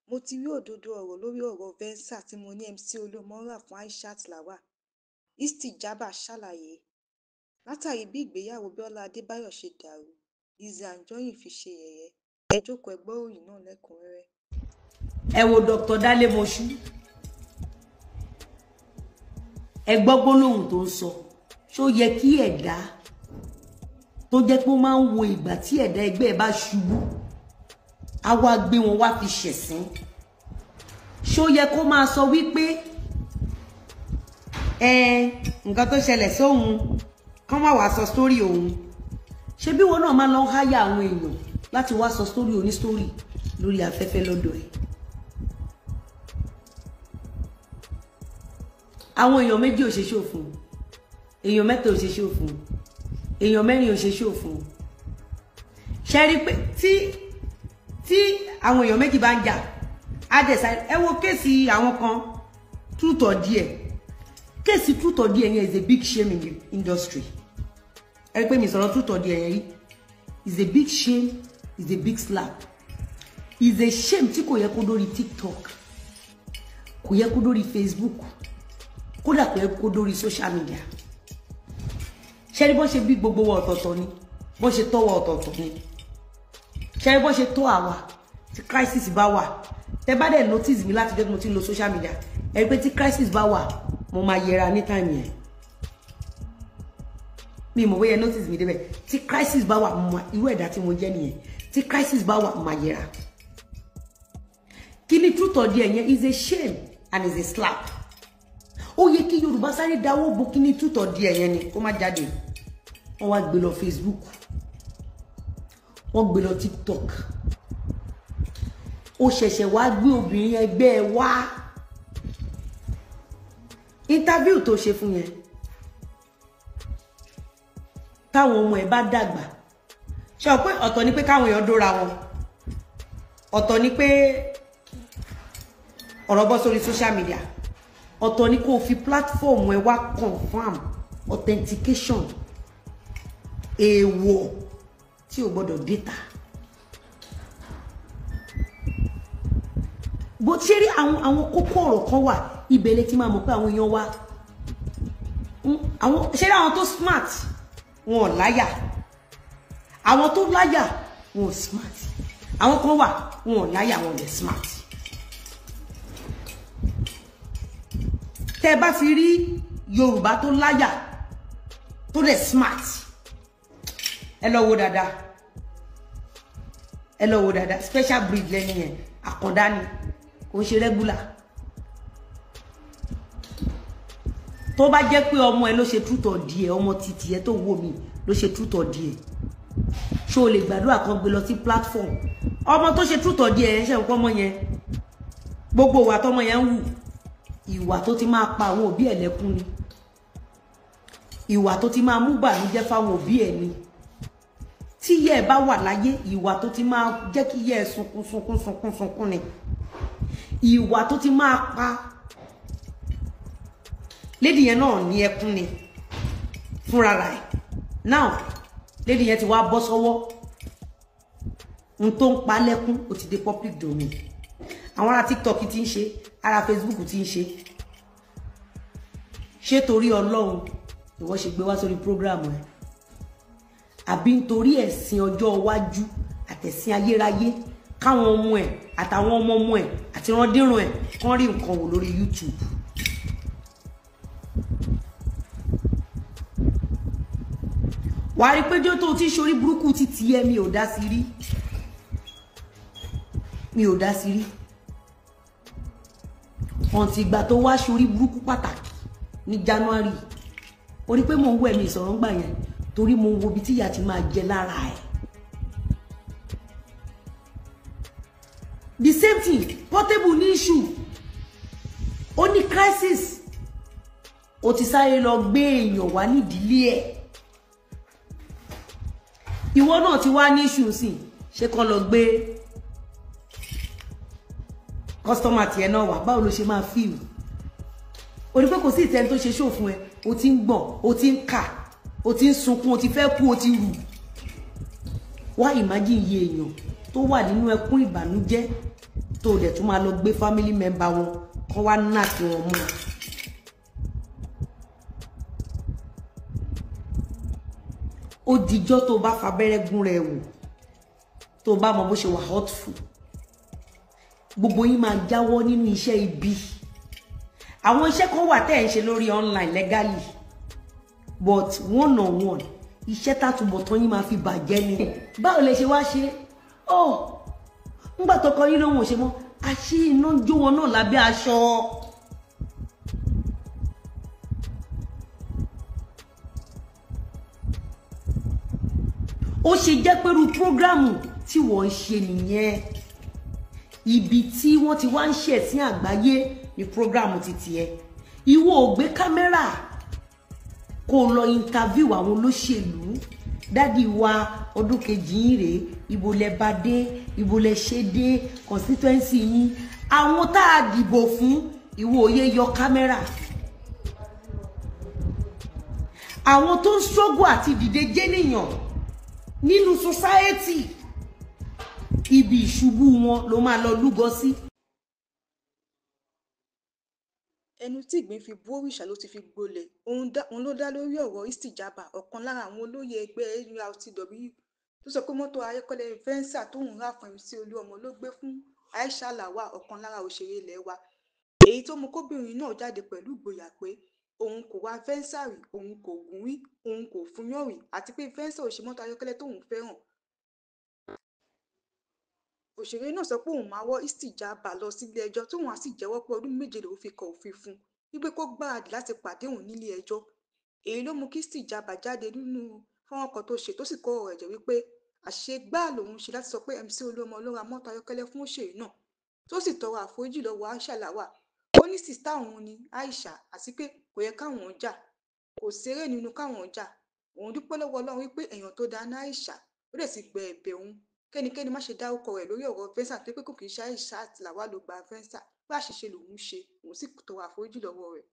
Mo ti rí òdodo ọ̀rọ̀ lórí ọ̀rọ̀ Venza tí mo ní MC Olúọmọ rà fún Aishat Lawal, Istijaba ṣàlàyé. Látàrí bí ìgbéyàwó Bọ́lá Adébáyọ̀ ṣe dàrú, Lizzy Anjorin fi ṣe yẹ̀yẹ́. Ẹ jókòó ẹ gbọ́ ìròyìn náà lẹ́kùnrẹ́rẹ́. Ẹ wo Dr. Dálé Moshu, ẹ gbọ́ gbólóhùn tó ń sọ. Ṣó yẹ kí ẹ̀dá tó jẹ́ pé ó máa ń wo ìgbà tí ẹ̀dá ẹgbẹ́ ẹ bá ṣubú, á wá gbé wọn wá fi ṣẹ̀sín? Ṣó yẹ kó máa sọ wípé ẹ nǹkan tó ṣẹlẹ̀ sóhun kán má wàá sọ sórí òun? Ṣé bí wọn náà máa lọ háyà àwọn èèyàn láti wá sọ sórí onísórí lórí afẹ́fẹ́ lọ́dọ̀ ẹ̀? Àwọn èèyàn méjì ò ṣe ṣó fún, èèyàn mẹ́ta ò ṣe ṣó fún, èèyàn mẹ́rin ò ṣe ṣó fún. Ṣe rí pé tí àwọn èèyàn méjì bá ń jà, á dẹ̀ sáré. Ẹ wo case àwọn kan, truth or dare. Case truth or dare yẹn is a big shame in the industry. Ẹ rí pé mi sọ̀rọ̀ truth or dare yẹn rí. Is a big shame, is a big slap, is a shame tí kò yẹ kó dórí TikTok, kò yẹ kó dórí Facebook, kódà kò yẹ kó dórí social media. Ṣe rí bọ́n ṣe bí gbogbo wa ọ̀tọ̀ọ̀tọ̀ ni, bọ́n ṣe tọ́ wa ọ̀tọ̀ọ̀tọ̀ ni. Ṣe rí bọ́n ṣe tọ́ àwa, tí crisis bá wà, tẹ bá dẹ̀ notice mi láti jẹ́ kí mo ti ń lo social media, ẹ rí pé tí crisis bá wà, mo máa yẹra ní time yẹn. Mi mọ̀ bóyá notice mi débẹ̀. Tí crisis bá wà, mo máa, irú ẹ̀dá tí mo jẹ́ nìyẹn, tí crisis bá wà, mo máa yẹra. Kí ni truth or dare yẹn is a shame and is a slap. Ó yẹ kí Yorùbá sáré dáwọ́ bo kí ni truth or dare yẹn ni kó má jáde. Wọ́n wá gbé lọ Facebook, wọ́n gbé lọ TikTok. Ó ṣẹ̀ṣẹ̀ wá gbé obìnrin ẹgbẹ́ ẹ wá. Interview tó ṣe fún yẹn, táwọn ọmọ ẹ bá dàgbà, ṣe ọ pé ọ̀tọ̀ ni pé káwọn èèyàn dóra wọn, ọ̀tọ̀ ni pé ọ̀rọ̀ bọ́ sórí social media, ọ̀tọ̀ ni kó o fi platform ẹ wá confirm authentication èèwọ̀ tí o gbọ́dọ̀ déta. Bó ṣe rí àwọn kókó ọ̀rọ̀ kan wà, ibẹ̀ lẹ ti máa mọ̀ pé àwọn èèyàn wa, àwọn ṣe rí àwọn tó smart, wọn ò láyà. Àwọn tó láyà, wọn ò smart. Àwọn kan wà, wọn ò láyà, wọn ò lè smart. Tẹ́ bá fi rí Yorùbá tó láyà tó dẹ̀ smart, ẹ lọ wo dáadáa, ẹ lọ wo dáadáa. Special breed lẹ́ni yẹn, àkàndá ni, kò ń ṣe regular. Tó bá jẹ́ pé ọmọ ẹ ló ṣe truth or dare, ọmọ títì ẹ tó wò mí ló ṣe truth or dare, ṣó o lè gbàdúrà kan gbé lọ sí platform? Ọmọ tó ṣe truth or dare yẹn, ṣe nǹkan ọmọ yẹn, gbogbo ìwà tọmọ yẹn ń wù, ìwà tó ti máa pa àwọn òbí ẹ̀ lẹ́kún ni, ìwà tó ti máa mú bànújẹ́ fáwọn òbí ẹ̀ ni. Tí ìyá ẹ̀ bá wà láyé, ìwà tó ti máa jẹ́ kí ìyá ẹ̀ sunkún sunkún sunkún sunkún ni, ìwà tó ti máa pa lady yẹn náà ní ẹkún ni fúnra rẹ̀. Now lady yẹn ti wá bọ́ sọ́wọ́ n tó ń pa lẹ́kún, ó ti dé public domain. Àwọn ará TikTok ti ń ṣe, ará Facebook ti ń ṣe. Ṣé torí Ọlọ́run ìwọ ṣe gbé wá sórí program ẹ, àbí nítorí ẹ̀sìn ọjọ́ iwájú àtẹ̀sìn ayérayé, káwọn ọmọ ẹ àtàwọn ọmọ ọmọ ẹ àti ìrandíran ẹ kán rí nǹkan wò lórí YouTube? Wàá rí pé jọ́ tó ti ṣorí burúkú ti tiẹ̀, mi ò dá sí rí, mi ò dá sí rí. Ọ̀ǹtì ìgbà tó wá ṣorí burúkú pàtàkì ní January, ó rí pé mò ń wẹ̀, mi ìsọ̀rọ̀ ńgbà yẹn, torí mo wo ibi tí ìyà ti máa jẹ lára ẹ̀. The same thing, Portable ní issue, ó ní crisis, ó ti sáré lọ gbé èèyàn wá nídìílé ẹ̀. Ìwọ náà ti wá ní issue sí, ṣé kán lọ gbé customer tiẹ̀ náà wá? Báwo ló ṣe máa feel? O rí pé kò sí ìtẹ́ni tó ṣe ṣó fún ẹ, o ti ń gbọ̀n, o ti ń kà, o ti ń sunkún, o ti fẹ́ kú, o ti rù. Wá imagine iye èèyàn tó wà nínú ẹkún ìbànújẹ́. Tó dẹ̀ tún máa lọ gbé family member wọn kọ́ wá nà kí wọ́n mú. Ó dijọ́ tó bá fabẹ́rẹ́ gún rẹ̀ wò, tó bá mọ bó ṣe wà hurtful, gbogbo yín máa jáwọ́ nínú iṣẹ́ ibi. Àwọn iṣẹ́ kan wà tẹ́ ẹ̀ ń ṣe lórí online legally, but one on one iṣẹ́ tàtúbọ̀tán yín máa fi bàjẹ́ ni. Báwo lẹ ṣe wá ṣe? Ó ńgbà tó kọ yín lóhùn ò ṣe mọ́, àṣé iná jó wọn náà lábẹ́ aṣọ. Ó ṣe jẹ́ pẹ̀lú prógrámù tí wọ́n ń ṣe nìyẹn, ibi tí wọ́n ti wá ń ṣẹ̀sín àgbáyé ní prógrámù títí ẹ. Ìwọ ò gbé kámẹ́rà kó lọ interview àwọn olóṣèlú. Dádì wa ọdún kejì yín rèé, ibo lẹ bá dé, ibo lẹ ṣe dé, constituency yín, àwọn tá a dìbò fún, ìwọ òye yọ kámẹ́rà. Àwọn tó ń struggle àti dìde jẹ́nìyàn nínú society, ibi ìṣubú wọn ló máa lọ lúgọ sí. Ẹnu tí ìgbín fi bú òrìṣà ló ti fi gbolẹ̀. Òun ló dá lórí ọ̀rọ̀ Istijaba, ọ̀kan lára àwọn olóyè ẹgbẹ́ NURTW tó sọ pé mọ́tò ayọ́kẹ́lẹ́ Venza tóun rà fún MC Olúọmọ ló gbé fún Aisha Lawal, ọ̀kan lára òṣèré ilé wa, èyí tó mú kóbìnrin náà jáde pẹ̀lú ìgboyà pé òun kò wa Venza rí, òun kò gùn rí, òun kò fúnyàn rí, àti pé Venza ò ṣe mọ́tò ayọ́kẹ́lẹ́ tóun fẹ́ràn. Òṣèré náà sọ pé òun máa wọ́ Istijaba lọ sílé ẹjọ́, tóun á sì jẹ́wọ́ pé ọdún 7 lòun fi kọ òfin fún un wípé kó gbáradì láti pàdé òun nílé ẹjọ́. Èyí ló mú kí Istijaba jáde nínú fọ́nrán kan tó ṣe, tó sì kó ọ̀rọ̀ ẹ̀jẹ̀ wípé àṣegbà lòun ṣe láti sọ pé MC Olúọmọ ló ra mọ́tò ayọ́kẹ́lẹ́ fún òṣèré náà, tó sì tọrọ àforíjì lọ́wọ́ Aisha Lawal. Ó ní sìstá òun ni Aisha, àti pé kò yẹ káwọn jà, kò ṣeré nínú káwọn jà. Òun dúpẹ́ lọ́wọ́ Ọlọ́run wípé èèyàn tó dáa ní Aisha, ó dẹ̀ sì gbẹ ẹ̀bẹ̀ òun kẹ́nikẹ́ni má ṣe dárúkọ rẹ̀ lórí ọ̀rọ̀ Venza, tó pé kò kì í ṣe Aisha Lawal ló gba Venza, pé àṣìṣe lòun ṣe, òun sì tọrọ àforíjì lọ́wọ́ rẹ̀.